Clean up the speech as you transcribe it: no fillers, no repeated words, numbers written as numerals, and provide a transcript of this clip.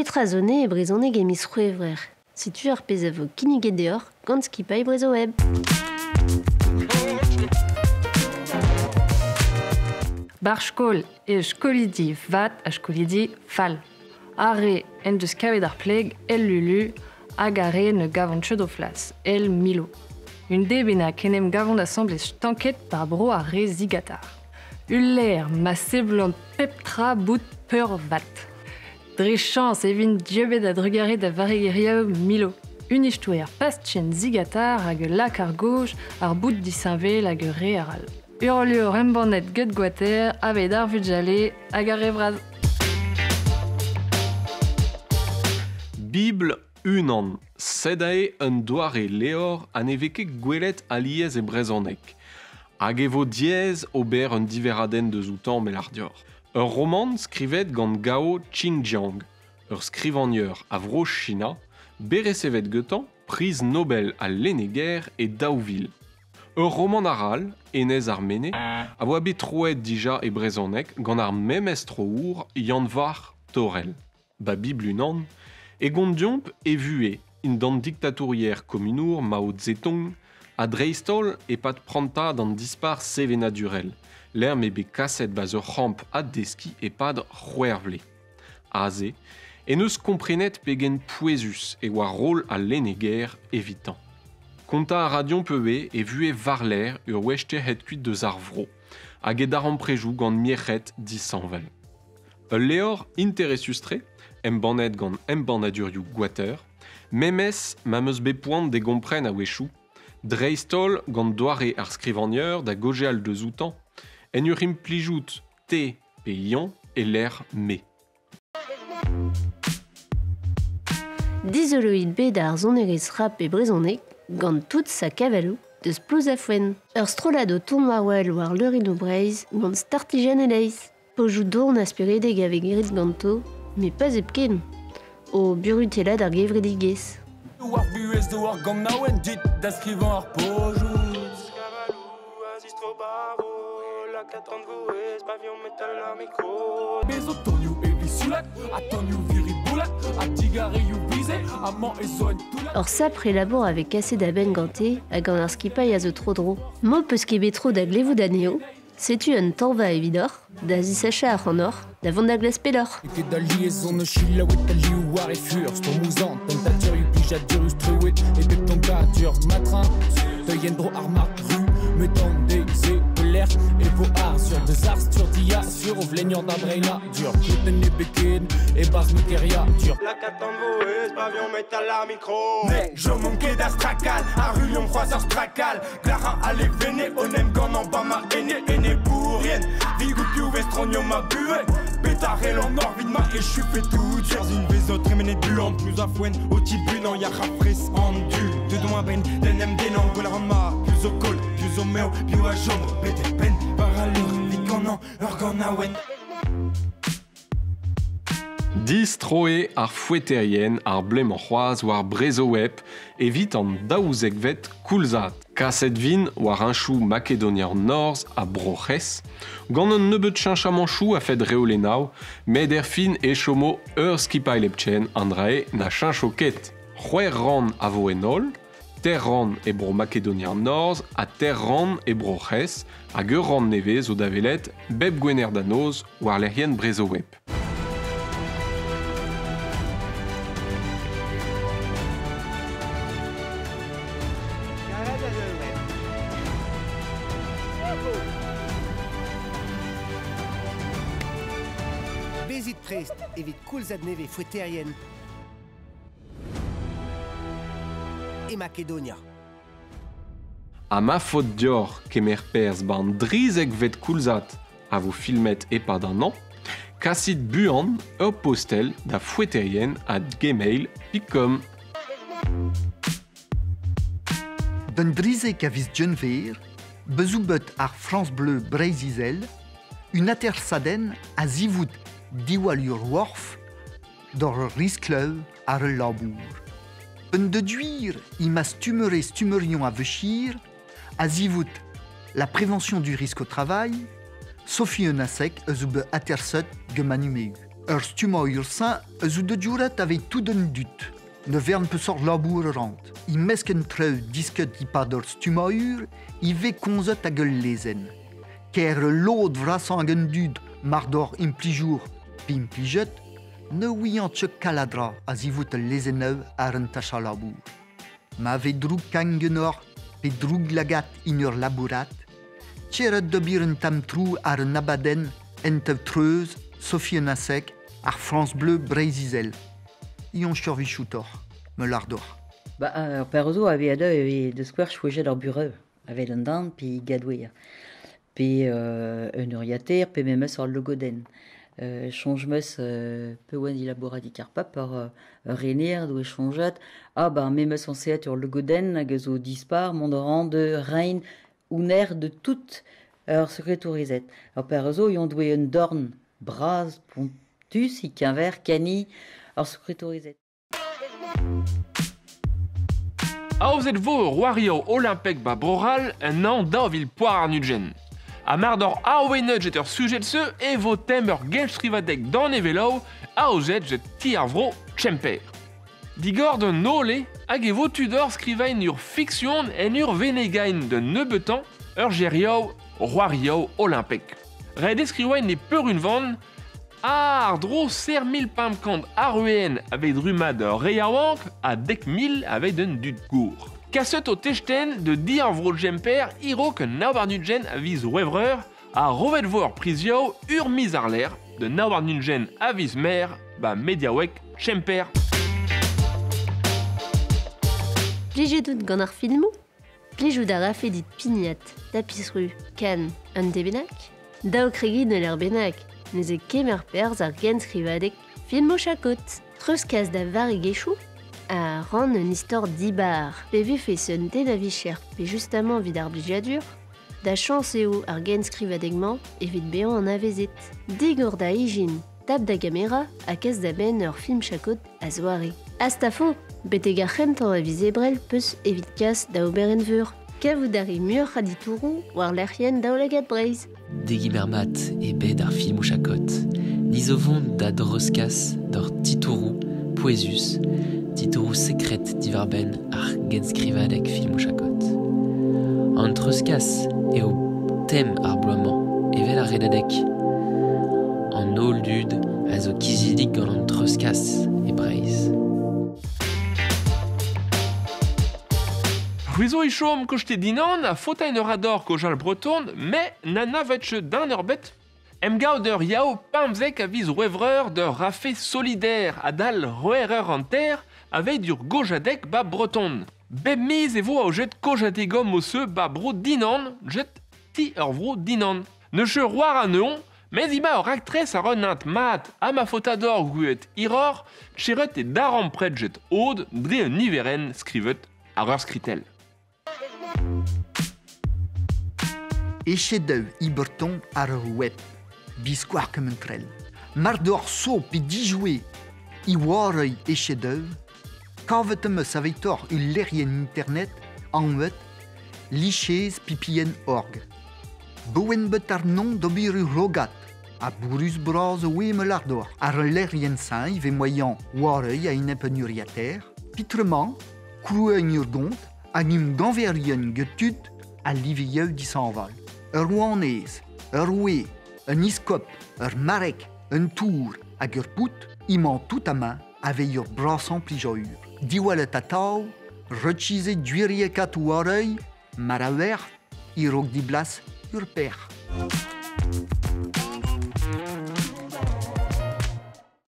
Petra zo ne e brezhoneg e miz C'hwevrer? Setu ar pezh a vo kinniget deoc'h gant skipailh Brezhoweb. Bar skol eo skolidi vat ha skolidi fall. Ar re en deus kavet ar pleg el Lulu hag ar re ne gavont ket o flas, el Milo. Un de bennak en em gavont asambles stanket par bro ar re zigatar. Ul lec'h ma seblant pep tra bout peurvat. Dre chañs e vint dieubet a-drugarez da varregeriañ Milo. Un istoer pastchen zigatar hag ul lak ar gauche ar bout disheñvel hag ur re arall. Ur levr embannet get Gwater aveit ar vugale hag ar re vras. Bibl unan, sed aze un doare levr ha ne vez ket gwelet alies e brezhoneg. Hag e vo diaes ober un diverradenn deus outañ me lâr deoc'h. Ur romant skrivet gant Gao Qingjiang, ur skrivagner a Vro-China, bet resevet gantañ priz Nobel al lenneger e 2000. Ur romant arall, Enez ar Mene, a oa bet troet dija e brezhoneg gant ar memes troour Yann-Varc'h Thorel. Ba Bibl unan, e gont deomp e vuhez indan diktatourier komunour Mao Zedong ha dreist-holl e-pad prantad an dispac'h sevenadurel, lec'h m'eo bet kaset 'ba ur c'hamp addeskiñ e-pad c'hwec'h vloaz. Aze en deus komprenet pegen pouezus e oa roll al lenneger evitañ. Kontañ a ra deomp ivez e vuhez war-lerc'h ur wech tec'het kuit deus ar vro hag e darempredoù gant merc'hed disheñvel. Ul levr interesus-tre, embannet gant embannadurioù Gwater, memes ma 'm eus bet poan d'e gompren a-wechoù, dreist-holl gant doare ar skrivagner da gaozeal deus outañ, en ur implijout te pe Iañ e-lec'h me. Dizoloit bet ar sonerezh rap e brezhoneg gant tout sa kavalou deus Plouzafouen. Ur strollad o tont war-wel war leurennoù Breizh gant startijenn e-leizh. Pojoù dourn ha speredek a vez graet ganto, met pas hepken. O burutellat ar gevredigezh. War buhez zo ar ganaouenn dit da skrivañ ar pojoù. Bez zo tonioù evit soulad, ha tonioù viriboulat, ha digarioù bize, amañ e zo un toullad. Ur sapre labour a vez kaset a-benn gante ha gant ar skipailh a zo tro-dro. M'ho peus ket bet tro da glevout anezho, Setu un tañva evidoc'h da zisachañ ac'hanoc'h da vont da glask pelloc'h. Ket alies on eus selaouet alioù war e fur Stourm tentadurioù plijadurus treuet e pep tonkadur Matrin Deuit en-dro ar mark ru Met an deiz-se pelec'h e vo ar sur Deus ar stur diasur o vleniañ da breinadur Klotenn ebet ken e-barzh mekeriadur Lakaat an vouez pa metal ar mikro Ne jomomp ket da strakal Arruomp c'hoazh ur strakal Glac'hañ a levene o 'n em gannañ ba ma ene enebourien Vigout piv estronio ma buhez Petra c'hellon or 'vit ma echufe tout Turzhin vezo tremenet buan Plus a foenn o tibunañ ya c'hafrez an du Deut a-benn d'en em dennañ Gwell a ran ma Piv zo koll, piv zo mev, piv a chomo Betek penn war al leur 'vit kanañ ur ganaouenn. Distro eo ar foeterien ar blez-mañ c'hoazh war Brezhoweb evit an daouzekvet koulzad. Kaset 'vint war heñchoù Makedonia an Norzh ha Bro-C'hres, gant un nebeud cheñchamanchoù a-fet reolennoù, met erfin e chomo ur skipailh hepken an dra-se na cheñcho ket. C'hwec'h rann a vo en holl, teir rann e Bro-Makedonia an Norzh ha teir rann e Bro-C'hres, hag ur rann nevez zo da welet bep Gwener da noz war lec'hienn Brezhoweb. Bezit prest evit koulzad nevez foeterien e Makedonia. Ha ma faot deoc'h kemer perzh 'ba 'n drizekvet koulzad a vo filmet e-pad an hañv, kasit buan ur postel da foeterien @gmail.com. D'un drizek a viz Genver, bezoubet ar France Bleu Breizh-Izel, un atersadenn a-zivout diwall ur wharf d'ur risklev ar ul labour. Un deduir ima stumere stumerion a vechir a-zivout la prévention du risque au travail, Sophie Unasek eus ober aterset ge manumeu. Ur stummañ ur sañ eus o deuet aveit tout un dud. Ne vern peseurt labour rant. I mesk un treu disket i pad ur stummañ ur, i ve konzet hag ul lezenn. Ker lod vrasañ hag un dud mar d'or implijour pe implijet, ne ouiant tchek kaladra a zivout ul lezenneu ar un tacha labour. Ma ve droug kangenor pe droug lagat in ur labourat, tcheret de bir un tam trou ar un abadenn entev treuz, Sophie Nasek, ar France Bleu Breiz-Izel. Ion chorvichoutor, me lardor. Ba, ar perzo avait ada e de square chouejet ar bureau, avait un dan pi gadouer. Pe un uriater, pe memes ar logoden. Changemeus pe oan dilaboradi karpa par rener do chanjat. Ah ba memes an seat ur logoden hag zo dispar mont ran de rein ouner de tout ur sekretorizet. Ar perzo yon doe un dorn braz pontus i keñver kani ar sekretorizet. Aozet vo ur wario Olympek ba Broral un an daou vil poar ar nudgen. A mar d'or aoennet jet ur sujet se e vo tem ur gelstrivadek d'an evelao aozet jet ti ar vro Tchemper. Digor d'un ole hag e vo tudor skrivain ur fiksion en ur venegain de neubetan ur geriao roario Olympek. Red eskriwain ne peur un van ar dro ser mil pamp kant aruen aveit rumad reiaouank a dek mil aveit un dud gour. Kaset o techten de di ar vro jemper irok un naobar nudgen a viz wevreur a rovet vo ur prizioù ur miz ar l'air de naobar nudgen a viz mer ba mediawek Tchemper. Plijet out gant ar filmoù? Plijout a rafe dit pignat, tapisru, kan, un debenak? Daou kregi ne l'er bennak, neuze kemer perz ar genskrivadek filmo chakot. Treuzkas da varegezhioù a ran un istor dibar. Pe vefe un den a vicher pe justamant evit ar blijadur, da chañs eo ar genskrivadeg-mañ evit bezañ an avezet. Digor da ijin, tap da gamera ha kas da benn ur film chakot a zoare. Astafon, betek ar c'hentañ a viz ebrel peus evit kas da oberenn veur. Kavout a ri muioc'h a ditouroù war lec'hienn daoulagad Breizh. Degimermat e bed ar filmoù chakot. Nizovont da dreuzkas d'ur titouroù pouezus, titouroù sekret diwar-benn ar genskrivadeg filmoù chakot. An treuzkas eo tem ar bloaz-mañ, evel ar redadeg. An holl dud a zo kizidik gant an treuzkas e Breizh. C'hwizo e chom kochte dinan a fotain ur ador kojal breton, me nana vetche d'un ur bet. Em gaout ur yao pamzek a viz wevreur de rafe solidaire a dal roereur an ter aveit ur gojadek ba breton. Bep miz e vo a jet kojadegom o se ba bro dinan, jet ti ur vro dinan. Ne che roar a neon, mais ima ur actrice a renint mat a ma fotador guet iror, cheret e daran pret jet od dre un niveren skrivet ar ur skritel. Echet daou iberton ar ur web, biskoar kementrel. Mar d'or so pe dijoue i wareuil echet daou, kavet em eus aveitor ul lec'hienn internet anvet lichez pipien org. Bouen bet ar non d'ober ur rogat, a bourrus braz oe me lardor. Ar ul lec'hienn sañ ve moyen wareuil a inep un uriater, pitrement, kroue un ur gont, hag um ganverien getud a livieu disanval. Ur oanez, ur oe, un iskop, ur marek, un tour hag ur pout, imañ tout a main aveit ur brasañ plijadur. Diwallet atav, rechize duiriekat wareuil, mar a wer, irok diblas ur per.